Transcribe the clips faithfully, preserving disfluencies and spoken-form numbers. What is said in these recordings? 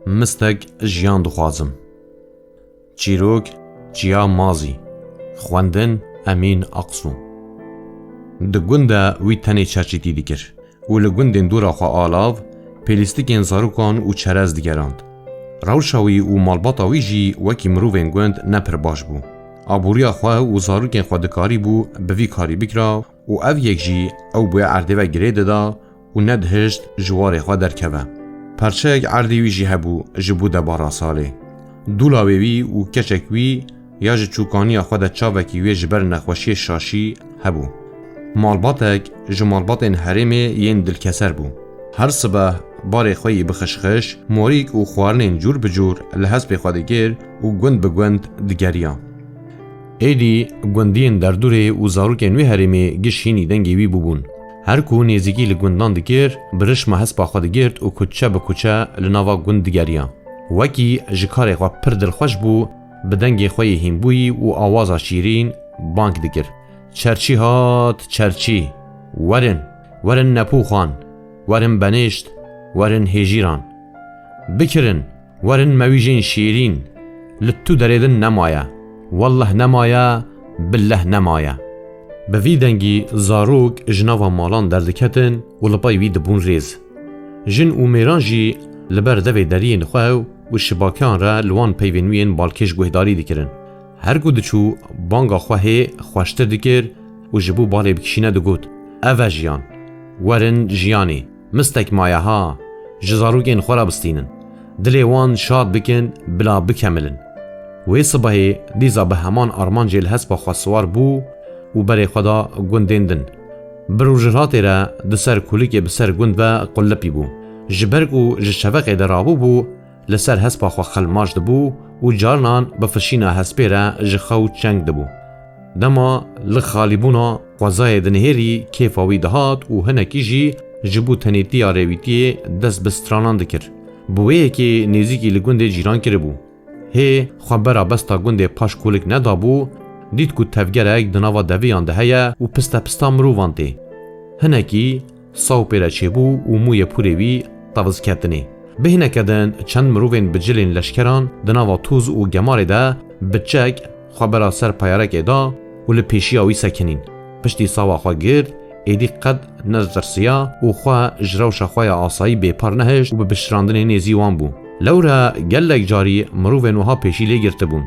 Mistek jiyan dixwazim. Çîrok, Çiya Mazî. Xwendin, Emîn Aksu. Di gund de wî tenê çerçîtî dikir û li gundên dûra xwe alav, pêlîstikên zarokan û çerez digerand. Rewşa wî û malbata wî jî wekî mirovên gund ne pir baş bû. Aboriya xwe û zarokên xwe dikarîbû bi vî karî bikira û ev yek jî ew bûye erdê ve girê dida û nedihişt ji warê xwe derkeve. Perçeyek erdê wî jî hebû ji bo debara salê. Dûla wê wî û keçek wî ya ji çûkaniya xwe de çavekî wê ji ber nexweşiyê şaşî hebû. Malbatek ji malbatên herêmê yên dilkeser bû. Her sibeh barê xwe yî bi xişxiş, morîk û xwarinên cûr bi cûr li hespê xwe digir û gund bi gund digeriya. Êdî gundiyên derdûrê û zarokên wî herêmê giş hînî dengê wî bûbûn. Her ku nêzîkî li gundan dikir, bi rişma hespa xwe digirt û kuçe bi kuçe li nava gund digeriya. Wekî ji karê xwe pir dilxweş bû, bi dengê xwe yê hînbûyî û awaza şîrîn bang dikir: "Çerçî hat, çerçî! Werin, werin nepûxan, werin benêşt, werin hêjîran. Bikirin, werin mewîjên şîrîn, li tu derê din nemaye. Welleh nemaye, billeh nemaye." Bi vî dengî zarok ji nava malan derdiketin û li pey wî dibûn rêz. Jin û mêran jî li ber devê deriyên xwe û şibakeyan re li wan peyvên wî yên balkêş guhdarî dikirin. Her ku diçû, banga xwe hê xweştir dikir û ji bo balê bikişîne digot: "Ev e jiyan. Werin jiyanê. Mistek maye ha. Ji zarokên xwe re bistînin. Dilê wan şad bikin, bila bikemilin." Wê sibehê dîza bi heman armancê li hespa xwe siwar bû û berê xwe da gundên din. Bi rojhilatê re di ser kulikê bi ser gund ve qullipî bû. Ji ber ku ji şeveqê de rabûbû, li ser hespa xwe xelmaş dibû û carinan bi fişîna hespê re ji xew çeng dibû. Dema li xalîbûna xwezayê dinihêrî kêfa wî dihat û hinekî jî ji bo tenêtiya rêwîtiyê dest bi stranan dikir. Bi wê yekê nêzîkî li gundê cîran kiribû. Hê xwe bera besta gundê paş kolik nedabû, dît ku tevgerek di nava deviyan de heye û piste pista mirovan tê. Hinekî saw pê re çêbû û mûyê pûrê wî teviz ketinê. Bi hineke din çend mirovên bi cilên leşkeran di nava toz û gemarê de bi çek xwe bera ser peyarekê da û li pêşiya wî sekinîn. Piştî sawa xwe girt, êdî qet netirsiya û xwe ji rewşa xwe ya asayî bêpar nehişt û bi bişirandinê nêzî wan bû. Lewre gelek carî mirovên wiha pêşî lê girtibûn.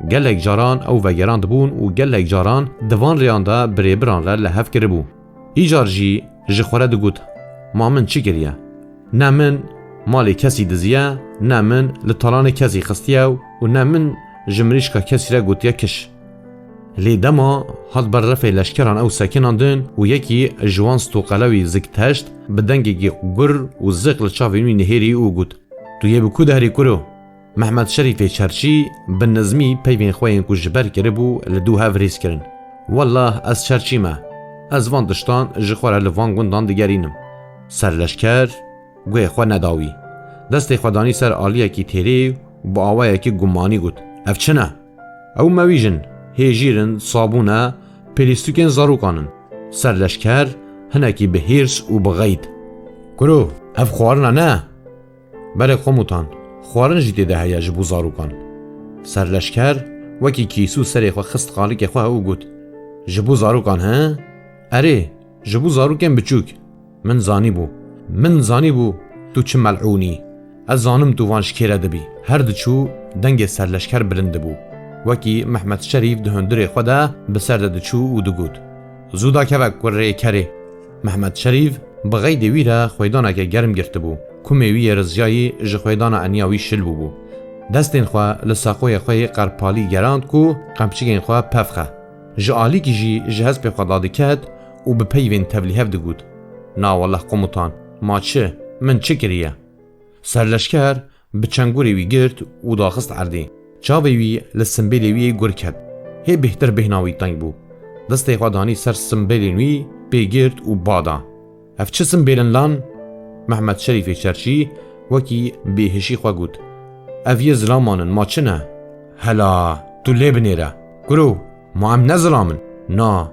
Gelek caran ew vegerandibûn û gelek caran di van rêyan de bi rêbiran re li hev kiribû. Îcar jî ji xwe re digot: "Ma min çi kiriye? Ne min malê kesî diziye, ne min li talanê kesî xistiye û ne min ji mirîşka kesî re gotiye kiş." Lê dema hat ber refê leşkeran ew sekinandin û yekî ji wan stoqelewî zik teşt, bi dengekî gur û ziq li çavên wî nihêrî û got: "Tu yê bi ku dehrî kuro?" Mehmet Şerîfê Çerçî bi nizmî peyvên xwe yên ku ji ber kiribû li dû hev rêz kirin. "Wellah ez çerçî me. Ez van tiştan ji xwe re li van gundan digerînim." Serleşker guhê xwe neda wî. Destê xwe danî ser aliyekî têrê û bi awayekî gumanî got: "Ev çi ne?" "Ew mewîj in, hêjîr in, sabûn e, pêlîstûkên zarokan in." Serleşker hinekî bi hêrs û bi xeyd: "Kuro, ev xwarina ne?" "Belê komutan, xwarin jî tê de heye ji bo zarokan." Serleşker wekî kîsû serê xwe xist qalikê xwe û got: "Ji bo zarokan he? Erê, ji bo zarokên biçûk. Min zanîbû, min zanîbû tu çi melûn î. Ez zanim tu van ji kê re dibî." Her diçû dengê serleşker bilind dibû. Wekî Mehmet Şerîf di hundirê xwe de bi ser de diçû û digot: "Zû dakeve kurê kerê." Mehmet Şerîf bi xeydê wî re xwêdaneke germ girtibû. Kumê wî yê riziyayî ji xwêdana eniya wî şil bûbû. Destên xwe li saqoyê xwe yê qerpalî gerand ku qemçikên xwe pevxe. Ji alîkî jî ji hespê xwe dadiket û bi peyvên tevlîhev digot: "Na weleh komutan, ma çi, min çi kiriye?" Serleşker bi çengorê wî girt û daxist erdê. Çavê wî li simbêlê wî yê gur ket. Hê bêhtir bêhna wî teng bû. Destê xwe danî ser simbêlên wî, pê girt û ba da. "Ev çi simbêl in lan?" Mehmet Şerîfê Çerçî wekî bêhişî xwe got: "Ev yê zilaman in, ma çi ne?" "Hela, tu lê binêre. Kuro, ma em ne zilam in?" "Na.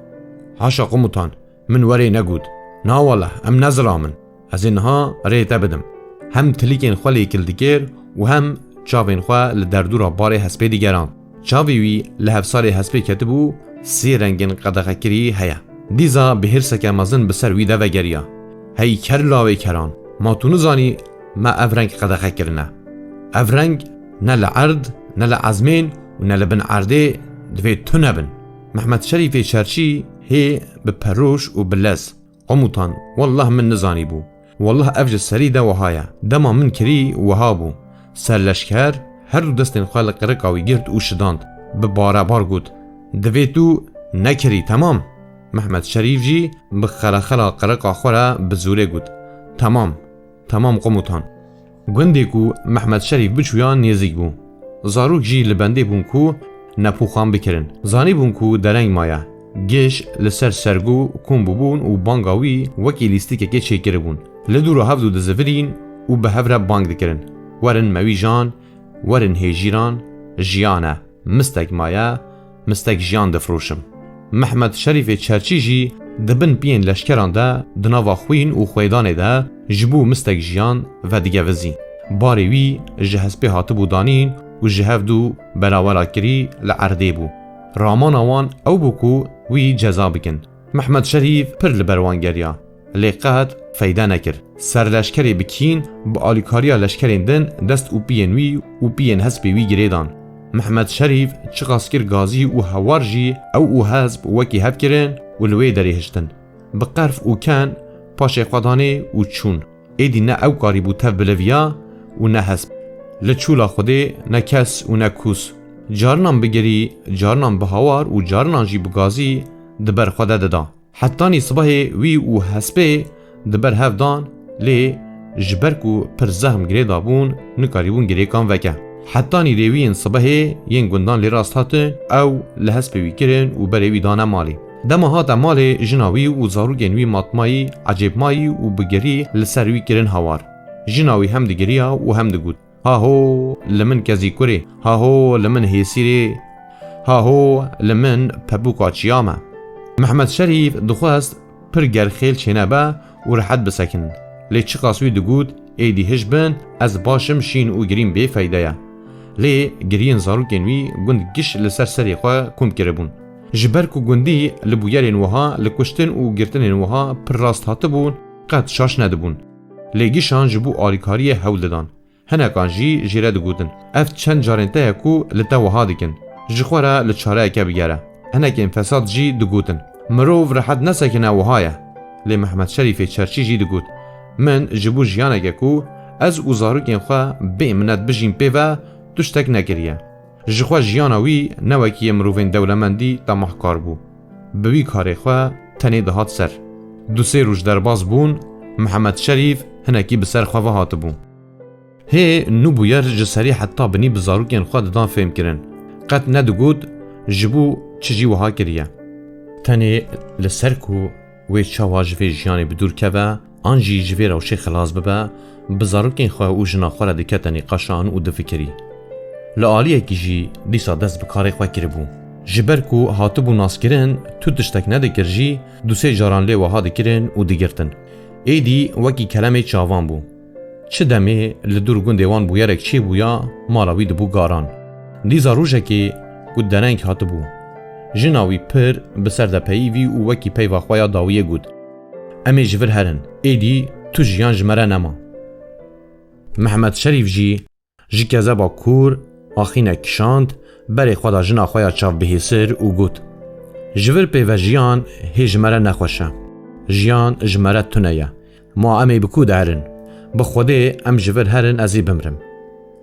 Haşa komutan, min werê negot. Na weleh, em ne zilam in. Ez ê niha rê te bidim." Hem tilîkên xwe lêkil dikir û hem çavên xwe li derdora barê hespê digerand. Çavê wî li hevsarê hespê ketibû, sê rengên qedexekirî heye. Dîsa bi hêrseke mezin bi ser wî de vegeriya. Hey ker lawê keran, ma tu nizanî me ev reng qedexe kirine? Ev reng ne li erd, ne li ezmên û ne li bin erdê divê tune bin. Mehmed Şerîfê Çerçî hê bi peroş û bi lez: Qomutan, wallah min nizanîbû. Wallah ev ji serî de wiha ye. Dema min kirî wiha bû. Serleşker her du destên xwe li qirika wî girt û şidand. Bi barebar got: Divê tu nekirî, temam? Mehmed Şerîf jî bi xerexera qirika xwe re bi zorê got: Temam, temam qomutan. Gundê ku Mehmed Şerîf biçûya nêzîk bû. Zarok jî li bendê bûn ku nepûxan bikirin. Zanîbûn ku dereng maye. Giş li ser sergo kom bûbûn û banga wî wekî lîstikekê çêkiribûn. Li dûra hevdû dizivirîn û bi hev re bang dikirin: Werin mewîjan, werin hêjîran, jiyan e. Mistek maye, mistek jiyan difroşim. Mehmed Şerîfê Çerçî jî di bin piyên leşkeran de, di nava xwîn û xwêdanê de ji bo mistek jiyan vedigevizî. Barê wî ji hespê hatibû danîn û ji hevdû berawera kirî li erdê bû. Ramana wan ew bû ku wî ceza bikin. Mehmed Şerîf pir li ber wan geriya, lê qet feyde nekir. Serleşkerê bi kîn, bi alîkariya leşkerên din dest û piyên wî û piyên hespê wî girê dan. Mehmed Şerîf çiqas kir gazî û hewar jî, ew û hesp wekî hev kirin û li wê derê hiştin. Bi qerf û ken paşê xwe danê û çûn. Êdî ne ew karîbû tev biliviya û ne hesp. Li çûla Xwedê ne kes û ne kûs. Carinan bi girî, carinan bi hawar û carinan jî bi gazî di ber xwe de dida. Hetanî sibehê wî û hespê di ber hev dan, lê ji ber ku pir zexm girê dabûn, nikarîbûn girêkan veke. Hetanî rêwiyên sibehê yên gundan lê rast hatin, ew li hespê wî kirin û berê wî dane malê. Dema hate malê, jina wî û zarokên wî matmayî, ecêbmayî û bi girî li ser wî kirin hawar. Jina wî hem digiriya û hem digot: Haho li min kezî kurê, haho li min hêsîrê, haho li min pepûka çiya me. Mehmed Şerîf dixwest pir gerxêl çênebe û rehet bisekinin. Lê çiqas wî digot, êdî hij bin, ez baş im, şîn û girîn bêfeyde ye. Lê giriyên zarokên wî gund giş li ser serê xwe kom kiribûn. Ji ber ku gundî li bûyerên wiha, li kuştin û girtinên wiha pir rast hatibûn, qet şaş nedibûn. Lê gişan ji bo alîkariyê hewl didan. Hinekan jî jê re digotin: Ev çend carên te ye ku li te wiha dikin. Ji xwe re li çareyeke bigere. Hinekên fesad jî digotin: Mirov rehet nesekine wiha ye. Lê Mehmed Şerîfê Çerçî jî digot: Min ji bo jiyaneke ku ez û zarokên xwe bê minet bijîn pê ve tiştek nekiriye. Ji xwe jiyana wî ne wekî yê mirovên dewlemendî temahkar bû. Bi wî karê xwe tenê dihat ser. Du sê roj derbas bûn, Mihemed Şerîf hinekî bi ser xwe ve hatibû. Hê nû bûyer ji serî heta binî bi zarokên xwe didan fêhm kirin. Qet nedigot ji bo çi jî wiha kiriye. Tenê li ser ku wê çawa ji vê jiyanê bi dûr keve, an jî ji vê rewşê xilas bibe, bi zarokên xwe û jina xwe re dikete nîqaşan û difikirî. Li aliyekî jî dîsa dest bi karê xwe kiribû. Ji ber ku hatibû naskirin, tu tiştek nedikir jî, du sê caran lê wiha dikirin û digirtin. Êdî wekî kelemê çavan bû. Çi demê li dûr gundê wan bûyerek çêbûya, mala wî dibû garan. Dîsa rojekê ku dereng hatibû. Jina wî pir bi ser de peyivî û wekî peyva xwe ya dawiyê got: Em ê ji vir herin, êdî tu jiyan ji me re nema. Mihemed Şerîf jî ji kezeba kûr axînek kişand, berê xwe da jina xwe ya çavbihêsir û got: Ji vir pê ve jiyan hê ji me re nexweş e. Jiyan ji me re tune ye. Ma em ê bi ku de herin? Bi Xwedê em ji vir herin, ez ê bimrim.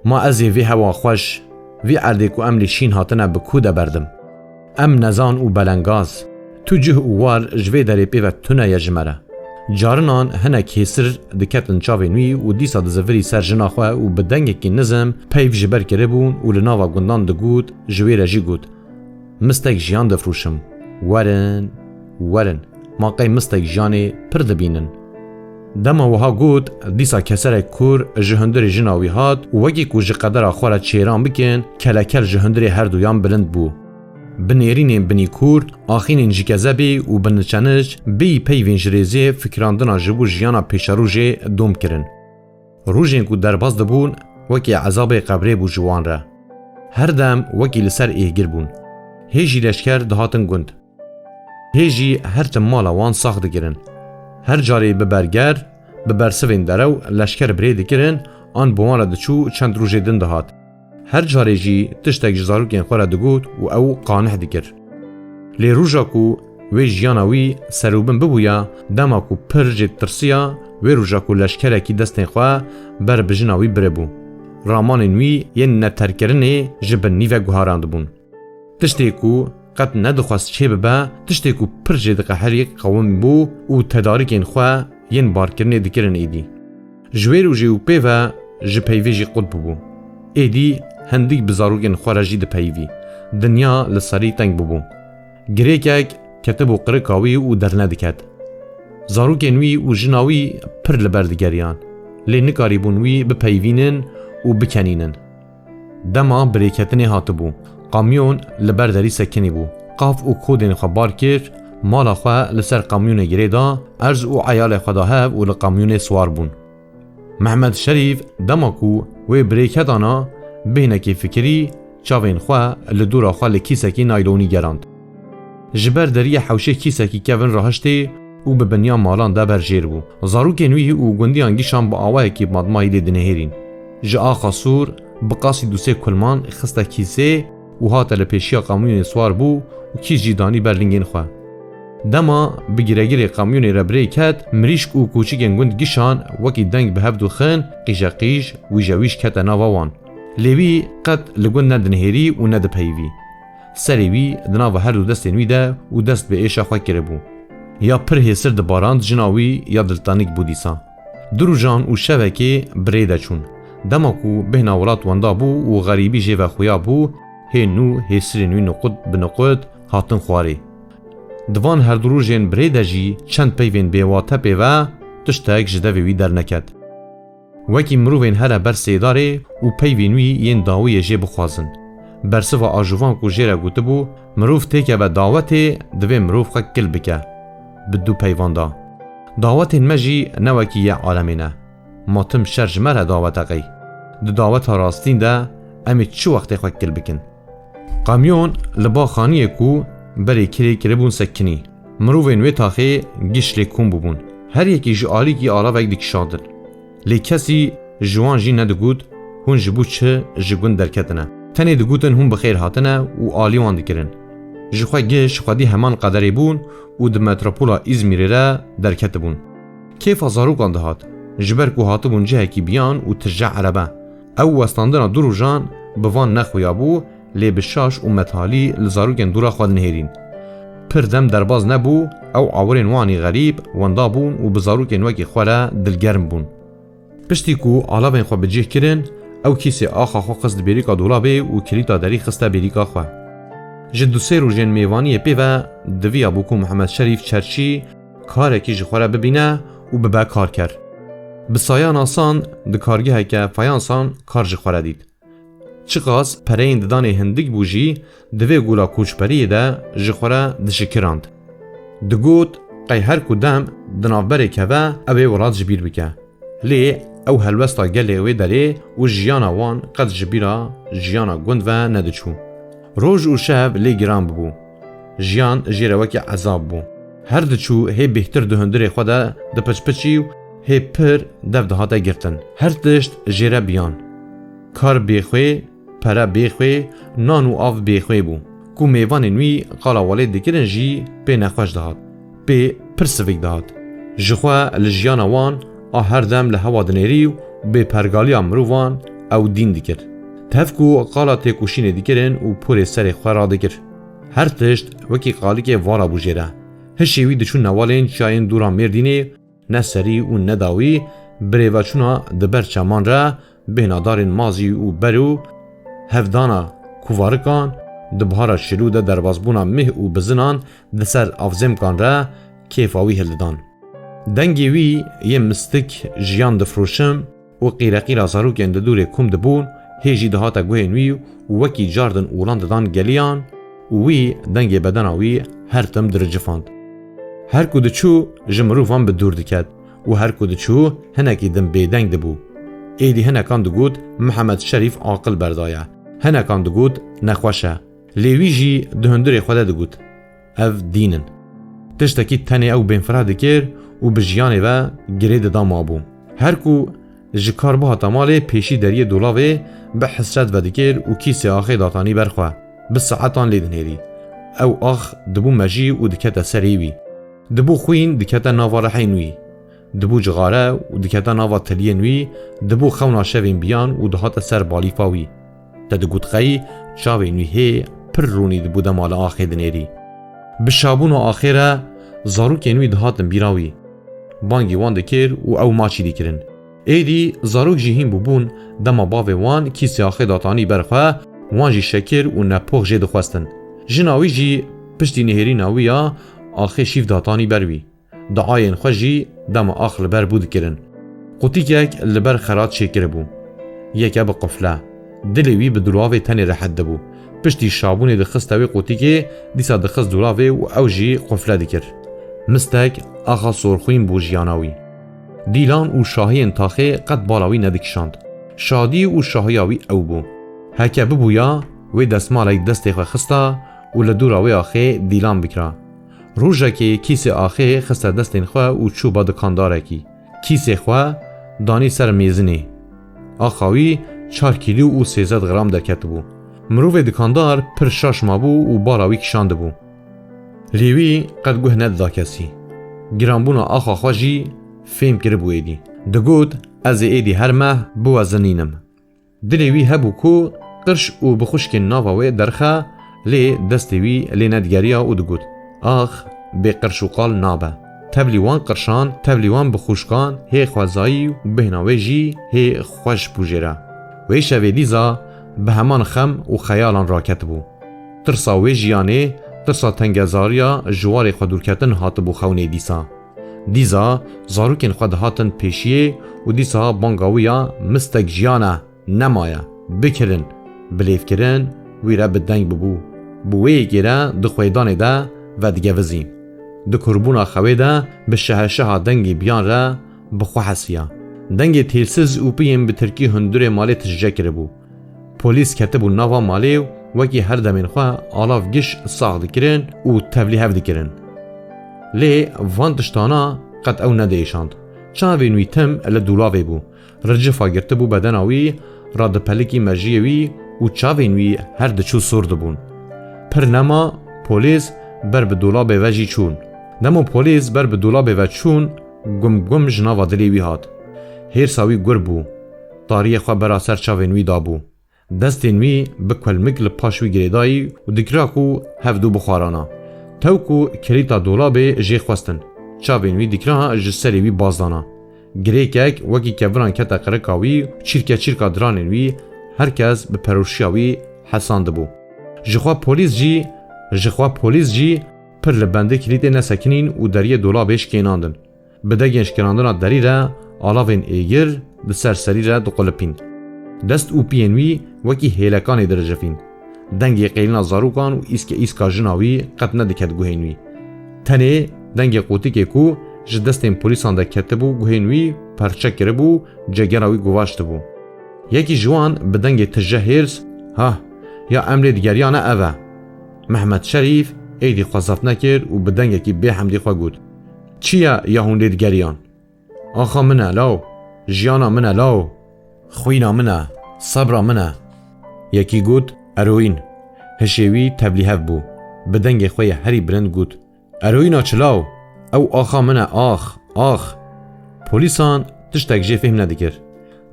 Ma ez ê vê hewa xweş, vê erdê ku em lê şîn hatine, bi ku de berdim? Em nezan û belengaz. Tu cih û war ji vê derê pê ve tune ye ji me re. Carinan hinek hêsir diketin çavên wî û dîsa dizivirî ser jina xwe û bi dengekî nizim peyv ji ber kiribûn û li nava gundan digot, ji wê re jî got: Mistek jiyan difroşim. Werin, werin. Ma qey mistek jiyanê pir dibînin. Dema wiha got, dîsa keserek kûr ji hundirê jina wî hat û wekî ku ji qedera xwe re çêran bikin, kelekel ji hundirê herduyan bilind bû. Bi nêrînên binî kûr, axînên ji kezebê û bi niçeniç bêyî peyvên ji rêzê fikirandina ji bo jiyana pêşerojê dom kirin. Rojên ku derbas dibûn, wekî ezabê qebrê bû ji wan re. Her dem wekî li ser êgir bûn. Hê jî leşker dihatin gund. Hê jî her tim mala wan sax dikirin. Her carê bi berger, bi bersivên derew leşker bi rê dikirin, an bi wan re diçû çend rojê din dihat. Her carê jî tiştek ji zarokên xwe re digot û ew qanih dikir. Lê roja ku wê jiyana wî serûbin bibûya, dema ku pir jê ditirsiya, wê roja ku leşkerekî destên xwe ber bi jina wî biribû. Ramanên wî yên neterkirinê ji bin nî ve guharandibûn. Tiştê ku qet nedixwest çêbibe, tiştê ku pir jê diqeherî qewim bû û tedarikên xwe yên barkirinê dikirin êdî. Ji wê rojê û pê ve ji peyvê jî qut bûbû. Êdî hindik bi zarokên xwe re jî dipeyivî. Dinya li serî teng bûbû. Girêkek ketibû qirika wî û dernediket. Zarokên wî û jina wî pir li ber digeriyan, lê nikarîbûn wî bipeyivînin û bikenînin. Dema birêketinê hatibû. Kamyon li ber derî sekinî bû. Qaf û kodên xwe bar kir, mala xwe li ser kamyonê girê da, erz û eyalê xwe da hev û li kamyonê siwar bûn. Mehmed Şerîf dema ku wê birêketana bêhnekê fikirî, çavên xwe li dora xwe li kîsekî naylonî gerand. Ji ber deriyê hewşê kîsekî kevin rahiştê û bi binya malan de berjêr bû. Zarokên wî û gundiyan gişan bi awayekî madmayî lê dinihêrîn. Ji axa Sûr bi qasî dûsê kulman xiste kîsê û hate li pêşiya kamyonê siwar bû û kîs jî danî ber lingên xwe. Dema bi giregirê kamyonê re bi rê ket, mirîşk û kûçikên gund gişan wekî deng bi hev dixin, qîjeqîj, wîjewîj kete nava wan. Lê wî qet li gund nedinihêrî û nedipeyivî. Serê wî di nava her du destên wî de û dest bi êşa xwe kiribû. Ya pir hêsir dibarand jina wî ya diltenik bû dîsa. Du rojan û şevekê bi rê de çûn. Dema ku bêhna welat wenda bû û xerîbî jê ve xuya bû, hê nû hêsirên wî nuqut bi nuqut hatin xwarê. Di van her du rojên bi rê de jî çend peyvên bêwate pê ve tiştek ji devê wî derneket. Wekî mirovên here ber sêdarê û peyvên wî yên dawiyê jê bixwazin. Bersiva ajovan ku jê re gotibû, mirov têkeve dawetê, divê mirov xwe kil bike. Bi du peyvan da. Dawetên me jî ne wekî yê alemê ne. Ma tim şer ji me re dawete qey. Di daweta rastîn de em ê çi wextê xwe kil bikin? Kamyon li ba xaniyê ku berê kirê kiribûn sekinî. Mirovên wê taxê giş lê kom bûbûn. Her yekî ji alîkî alavek dikişandin. Lê kesî ji wan jî nedigot, hûn ji bo çi ji gund derketine. Tenê digotin hûn bi xêr hatine û alî wan dikirin. Ji xwe giş xwedî heman qederê bûn û di metropola Îzmîrê re derketibûn. Kêfa zarokan dihat, ji ber ku hatibûn cihekî biyan û tije erebe. Ew westandina du rojan bi van nexuya bû, lê bi şaş û methalî li zarokên dûra xwe dinihêrîn. Pir dem derbaz nebû, ew awirên wanî xerîb, wenda bûn û bi zarokên wekî xwe re dilgerm bûn. Piştî ku alavên xwe bi cih kirin, ew kîsê axa xwe xist bêrîka dolabê û kilîta derî xiste bêrîka xwe. Ji du sê rojên mêvaniyê pê ve diviya bû ku Mihemed Şerîf Çerçî karekî ji xwe re bibîne û bibe karker. Bi saya nasan di kargeheke fayansan kar ji xwe re dît. Çiqas pereyên didanê hindik bû jî, di vê gola koçberiyê de ji xwe re dişikirand. Digot, qey her ku dem di navberê keve, ew ê welat ji bîr bike. Lê ew helwesta gelê wê derê û jiyana wan qet ji bîra jiyana gund ve nediçû. Roj û şev lê giran bûbû. Jiyan jê re wekî ezab bû. Her diçû hê bêhtir di hundirê xwe de dipiçpiçî û hê pir dev dihate girtin. Her tişt jê re biyan. Kar bêxwê, pere bêxwê, nan û av bêxwê bû. Ku mêvanên wî qala welêt dikirin jî pê nexweş dihat. Pê pir sivik dihat. Ji xwe li jiyana wan a her dem li hewa dinêrî û bêpergaliya mirovan ew dîn dikir. Tev ku qala têkoşînê dikirin û porê serê xwe radikir. Her tişt wekî qalikê vara bû jê re. Hişê wî diçû newalên çiyayên dûra Mêrdînê, ne serî û ne dawî, birêveçûna di ber çeman re, bêhna darên mazî û ber û hevdana kuvarikan, di bihara şilû de derbazbûna mih û bizinan di ser avzêmkan re kêfa wî hildidan. Dengê wî yê mistik jiyan difroşim û qîreqîra zarokên di dûrê kom dibûn, hê jî dihate guhên wî û wekî cardin olan didan geliyan û wî dengê bedena wî her tim diricifand. Her ku diçû ji mirovan bi dûr diket û her ku diçû hinekî din bêdeng dibû. Êdî hinekan digot, Mihemed Şerîf aqil berdaye. Hinekan digot, nexweş e. Lê wî jî di hundirê xwe de digot, ev dîn in. Tiştekî tenê ew bênfireh dikir û bi jiyanê ve girê dida mabû. Her ku ji kar bihata malê, pêşî deriyê dolavê bi hesret vedikir û kîsê axê datanî ber xwe. Bi saetan lê dinêrî. Ew ax dibû mejî û dikete serê wî. Dibû xwîn, dikete nava rihên wî. Dibû cixare û dikete nava tiliyên wî, dibû xewna şevên biyan û dihate ser balîfa wî. Te digot qey çavên wî hê pir rûnî dibû dema li axê dinêrî. Bi şabûna axê re zarokên wî dihatin bîra wî. Bangî wan dikir û ew maçî dikirin. Êdî zarok jî hîn bûbûn, dema bavê wan kîsê axê datanî ber xwe, wan jî şekir û nepox jê dixwestin. Jina wî jî piştî nihêrîna wî ya axê şîv datanî ber wî. Diayên xwe jî dema ax li ber bû dikirin. Qutîkek li ber xerat çêkiribû. Yeke bi qufle. Dilê wî bi dulavê tenê rehet dibû. Piştî şabûnê dixiste wê qutîkê, dîsa dixist dulavê û ew jî qufle dikir. Mistek axa sorxwîn bû jiyana wî. Dîlan û şahiyên taxê qet bala wî nedikişand. Şadî û şahiya wî ew bû. Heke bibûya, wê destmalek destê xwe xista û li dûra wê axê dîlan bikira. Rojekê kîsê axê xiste destên xwe û çû ba dikandarekî. Kîsê xwe danî ser mêzinê. Axa wî çar kîlû û sêzdeh gram derketibû. Mirovê dikandar pir şaş mabû û bala wî kişandibû. Lê wî qet guh nedida kesî. Giranbûna axa xwe jî fêm kiribû êdî. Digot, ez ê êdî her meh biwezinînim. Dilê wî hebû ku qirş û bixuşkên nava wê derxe, lê destê wî lê nedigeriya û digot, ax, bê qirş û qal nabe. Tevlî wan qirşan, tevlî wan bixuşkan hê xwezayî û bêhna wê jî hê xweş bû jê re. Wê şevê dîsa bi heman xem û xeyalan raketibû. Tirsa wê jiyanê, tirsa tengezariya ji warê xwe dûrketin hatibû xewnê dîsa. Dîsa zarokên xwe dihatin pêşiyê û dîsa banga wî ya mistek jiyan e, nemaye, bikirin, bilêvkirin wî re bi deng bibû. Bi wê yekê re di xwêdanê de vedigevizî. Di kurbûna xewê de bi şeheşeha dengê biyan re bi xwe hesiya. Dengê têlsiz û piyên bi tirkî hundirê malê tije kiribû. Polîs ketibûn nava malê û wekî her demên xwe alav giş sax dikirin û tevlî hev dikirin. Lê van tiştana qet ew nediêşand. Çavên wî tim li dulavê bû. Ricifa girtibû bedena wî, radipelikî mejiyê wî û çavên wî her diçû sor dibûn. Pir nema polîs ber bi dolabê ve jî çûn. Dema polîs ber bi dolabê ve çûn, gum gum ji nava dilê wî hat. Hêrsa wî gur bû. Tariyê xwe bera ser çavên wî dabû. Destên wî bi kulmik li paş wî girêdayî û dikira ku hevdû bixwarana. Tew ku kilîta dolabê jê xwestin, çavên wî dikira ji serê wî bazdana. Girêkek wekî keviran kete qirika wî û çîrke çîrka diranên wî her kes bi perûşiya wî hesandibû. Jixwe polîs jî, jixwe polîs jî pir li bendê kilîtê nesekinîn û deriyê dolabê şikênandin. Bi dengên şikênandina derî re alavên êgir di ser serî re diqulipîn. Dest û piyên wî wekî hêlekanê diricifîn. Dengê qêlina zarokan û îske îska jina wî qet nediket guhên wî. Tenê dengê qotikê ku ji destên polîsan de ketibû guhên wî perçe kiribû, cegera wî guvaştibû. Yekî ji wan bi dengê tije hêrs, "Hah, ya em lê digeriyane ev e." Mehmet Şerîf êdî xwe zeft nekir û bi dengekî bêhemdî xwe got, "Çi ye ya hûn lê digeriyan? Axa min e law, jiyana min e law, xwîna min e, sebra min e." Yekî got, "Eroîn." Hişê wî tevlîhev bû. Bi dengê xwe yê herî bilind got, "Eroîna çi law? Ew axa min e, ax, ax." Polîsan tiştek jê fêhm nedikir.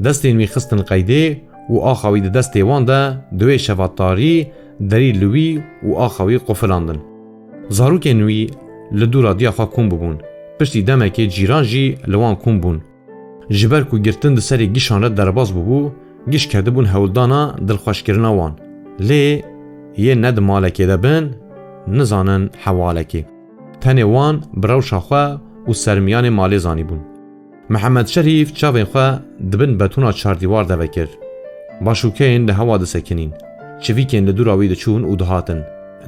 Destên wî xistin qeydê û axa wî di destê wan de di wê şeva tarî derî li wî û axa wî qufilandin. Zarokên wî li dûra diya xwe kom bûbûn. Piştî demekê cîran jî li wan kom bûn. Ji ber ku girtin di serê gişan re derbas bûbû, giş kedibûn hewldana dilxweşkirina wan. Lê yê ne di malekê de bin, nizanin hewalekê. Tenê wan bi rewşa xwe û sermiyanê malê zanîbûn. Mihemed Şerîf çavên xwe di bin betûna çardîwar de vekir. Başûkeyên li hewa disekinîn. Çivîkên li dûra wî diçûn û dihatin.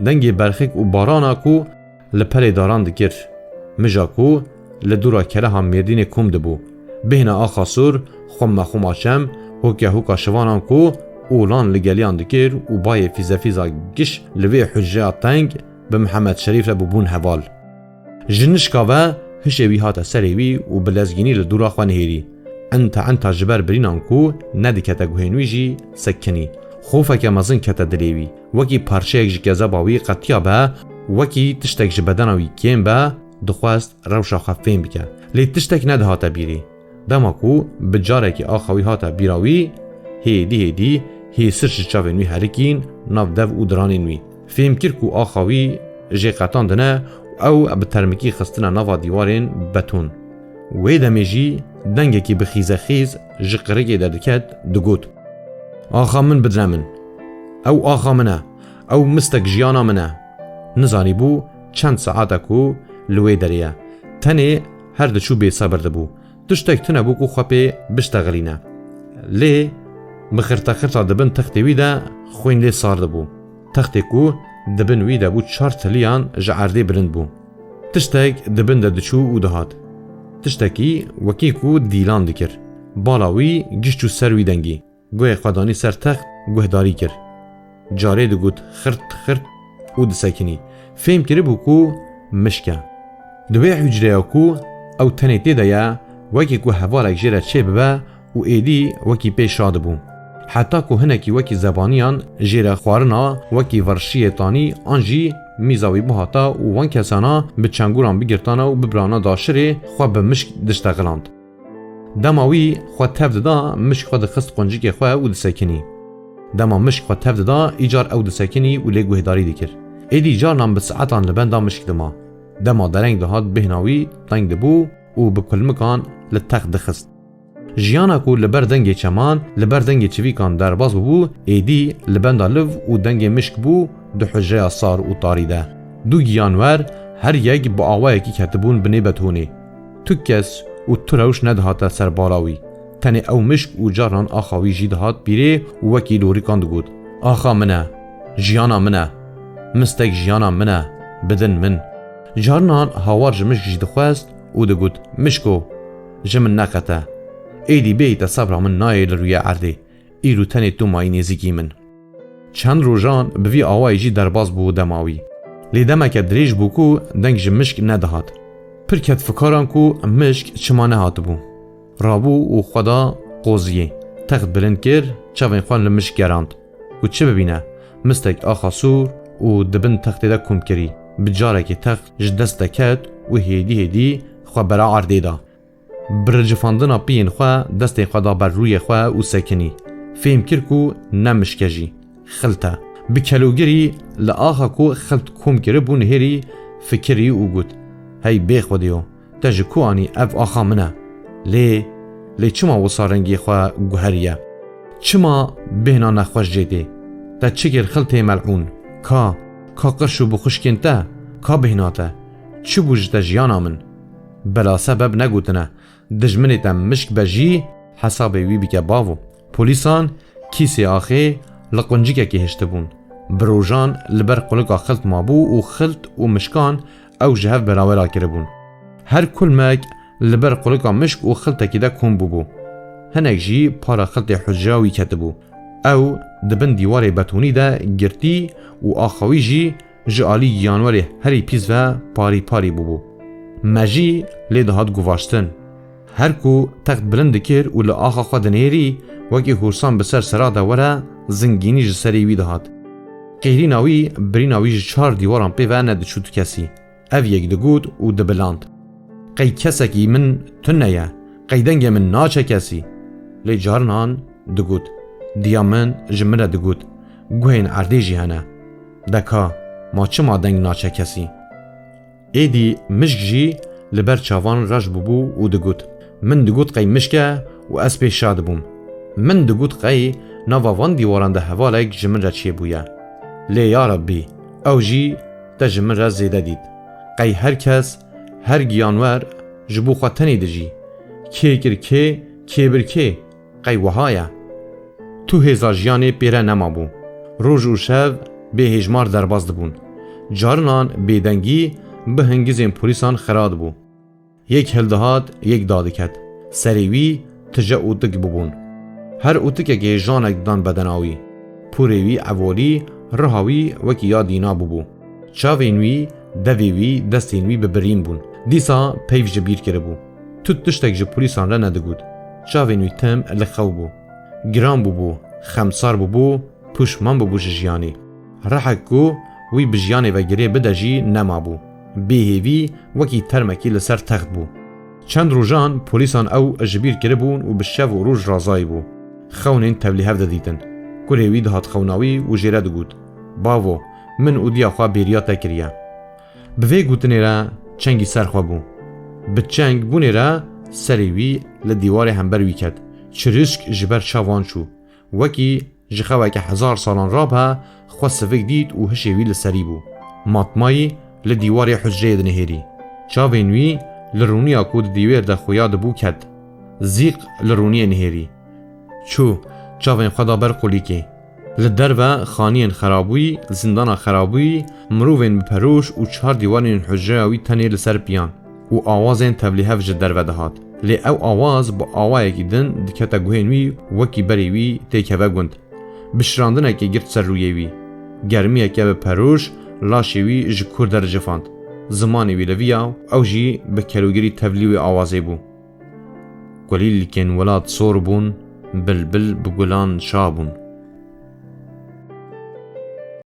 Dengê berxik û barana ku li perê daran dikir. Mija ku li dûra keleha Mêrdînê kom dibû. Bêhna axa Sûr xwe mexûma çem, hoke hoka şivanan ku olan li geliyan dikir û bayê fîzefîza giş li vê hucreya teng bi Mihemed Şerîf re bûbûn heval. Ji nişka ve hişê wî hate serê wî û bi lezgînî li dûra xwe nihêrî. Enta enta ji ber birînan ku nedikete guhên wî jî sekinî. Xofeke mezin kete dilê wî. Wekî parçeyek ji kezeba wî qetiya be, wekî tiştek ji bedena wî kêm be, dixwest rewşa xwe fêm bike. Lê tiştek nedihate bîrî. Dema ku bi carekî axa wî hate bîra wî, hêdî hêdî hêsir ji çavên wî herikîn nav dev û diranên wî. Fêm kir ku axa wî jê qetandine û ew bi termikî xistine nava dîwarên betûn. Wê demê jî dengekî bi xîzexîz ji qirikê derdiket, digot, "Axa min bidire min. Ew axa min e. Ew mistek jiyana min e." Nizanîbû çend saet e ku li wê derê ye. Tenê her diçû bêsebir dibû. Tiştek tune bû ku xwe pê biştexilîne. Lê bi xirtexirta di bin textê wî de xwîn lê sar dibû. Textê ku di bin wî de bû çar tiliyan ji erdê bilind bû. Tiştek di bin de diçû û dihat. Tiştekî wekî ku dîlan dikir. Bala wî giş çû ser wî dengî. Guhê xwe danî ser text, guhdarî kir. Carê digot xirt xirt û disekinî. Fêm kiribû ku mişk e. Di wê hucreya ku ew tenê tê de ye, wekî ku hevalek jê re çêbibe û êdî wekî pê şa dibû. Heta ku hinekî wekî zebaniyan jê re xwarina, wekî verşiyê tanî an jî mîza wî bihata û wan kesana bi çengûran bigirtana û bibirana daşirê xwe bi mişk diştexiland. Dema wî xwe tev dida, mişk xwe dixist quncikê xwe û disekinî. Dema mişk xwe tev dida, îcar ew disekinî û lê guhdarî dikir. Êdî carnan bi saetan li benda mişk dima. Dema dereng dihat, bêhna wî teng dibû û bi kulmikan li text dixist. Jiyana ku li ber dengê çeman, li ber dengê çivîkan derbas bûbû, êdî li benda liv û dengê mişk bû di hucreya sar û tarî de. Du giyanwer her yek bi awayekî ketibûn binê betûnê. Tu kes û tu rewş nedihate ser bala wî. Tenê ew mişk û carnan axa wî jî dihat bîrê û wekî lorîkan digot, "Axa min e, jiyana min e, mistek jiyana min e, bidin min." Carnan hawar ji mişk jî dixwest û digot, "Mişko, ji min neqete. Êdî bêyî te sebra min nayê li rûyê erdê. Îro tenê tu mayî nêzîkî min." Çend rojan bi vî awayî jî derbas bû dema wî. Lê demeke dirêj bû ku deng ji mişk nedihat. Pir ket fikaran ku mişk çima nehatibû. Rabû û xwe da qoziyê. Text bilind kir, çavên xwe li mişk gerand. Ku çi bibîne? Mistek axa sûr û di bin textê de kom kirî. Bi carekê text ji dest de ket û hêdî hêdî xwe bera erdê da. Bi ricifandina piyên xwe destên xwe da ber rûyê xwe û sekinî. Fêm kir ku ne mişk e jî, xilt e. Bi kelogirî li axa ku xilt kom kiribû nihêrî, fikirî û got, "Hey bê Xwedêyo, te ji ku anî, ev axa min e. Lê, lê çima wisa rengê xwe guheriye? Çima bêhna nexweş jê tê? Te çi kir xiltê mel'ûn? Ka, ka qirş û bixuşkên te? Ka bêhna te? Çi bû ji te jiyana min? Bela sebeb negotine, dijminê te mişk be jî hesabê wî bike bavo." Polîsan kîsê axê li quncikekê hiştibûn. Bi rojan li ber qulika xilt mabû û xilt û mişkan ew ji hev berawera kiribûn. Her kulmek li ber qulika mişk û xiltekî de kom bûbû. Hinek jî para xiltê hucreya wî ketibû. Ew di bin dîwarê betûnî de girtî û axa wî jî ji alî giyanwerê herî pîs ve parî parî bûbû. Me jî lê dihat guvaştin. Her ku text bilind dikir û li axa xwe dinêrî, wekî hûrsan bi ser sera de were, zingînî ji serê wî dihat. Qêrîna wî, birîna wî ji çar dîwaran pê ve nediçû tu kesî. Ev yek digot û dibiland, "Qey kesekî min tune ye, qey dengê min naçe kesî." Lê carinan digot, "Diya min ji min re digot, guhên erdê jî hene. De ka, ma çima deng naçe kesî?" Êdî mişk jî li ber çavan reş bûbû û digot, "Min digot qey mişk e û ez pê şa dibûm. Min digot qey nava van dîwaran de hevalek ji min re çêbûye. Lê ya Rebbî, ew jî te ji min re zêde dît. Qey her kes, her giyanwer ji bo xwe tenê dijî. Kê kir kê, kê bir kê? Qey wiha ye? Tu hêza jiyanê pê re nemabû. Roj û şev bêhêjmar derbas dibûn. Carinan bêdengî bi hingizên polîsan xira dibû. Yek hildihat, yek dadiket. Serê wî tije û tik bûbûn. Her ûtikekê janek didan bedena wî. Pûrê wî evolî, riha wî wekî ya dîna bûbû. Çavên wî, devê wî, destên wî bi birîn bûn. Dîsa peyv ji bîr kiribû. Tu tiştek ji polîsan re nedigot. Çavên wî tim li xew bû. Giran bûbû, xemsar bûbû, pûşman bûbû ji jiyanê. Rihek ku wî bi jiyanê ve girê bide jî nemabû. Bêhêvî wekî termekî li ser text bû. Çend rojan polîsan ew ji bîr kiribûn û bi şev û roj razayî bû. Xewnên tevlî hev didîtin. Kurê wî dihat xewna wî û jê re digot, Bavo, min û diya xwe bêriya te kiriye. Bi vê gotinê re çengî ser xwe bû. Bi çeng bûnê re serê wî li dîwarê hember wî ket. Çirişk ji ber çavan çû. Wekî ji xeweke hezar salan rabe xwe sivik dît û hişê wî li serî bû. Matmayî li dîwarê hucreyê dinihêrî. Çavên wî li rûniya ku di dîwêr de xuya dibû ket. Zîq li rûniyê nihêrî. Çû, çavên xwe da ber qulîkê. Li derve xaniyên xerabûyî, zindana xerabûyî, mirovên bi peroş û çar dîwarên hucreya wî tenê li ser piyan û awazên tevlîhev ji derve dihat. Lê ew awaz bi awayekî din dikete guhên wî, wekî berê wî têkeve gund. Bişirandinekê girt ser rûyê wî. Germiyeke bi peroş laşê wî ji kûr dericifand. Zimanê wî li viya û ew jî bi kelûgirî tevlî wê awazê bû. Kulîlkên welat sor bûn, bilbil bi gulan şa bûn.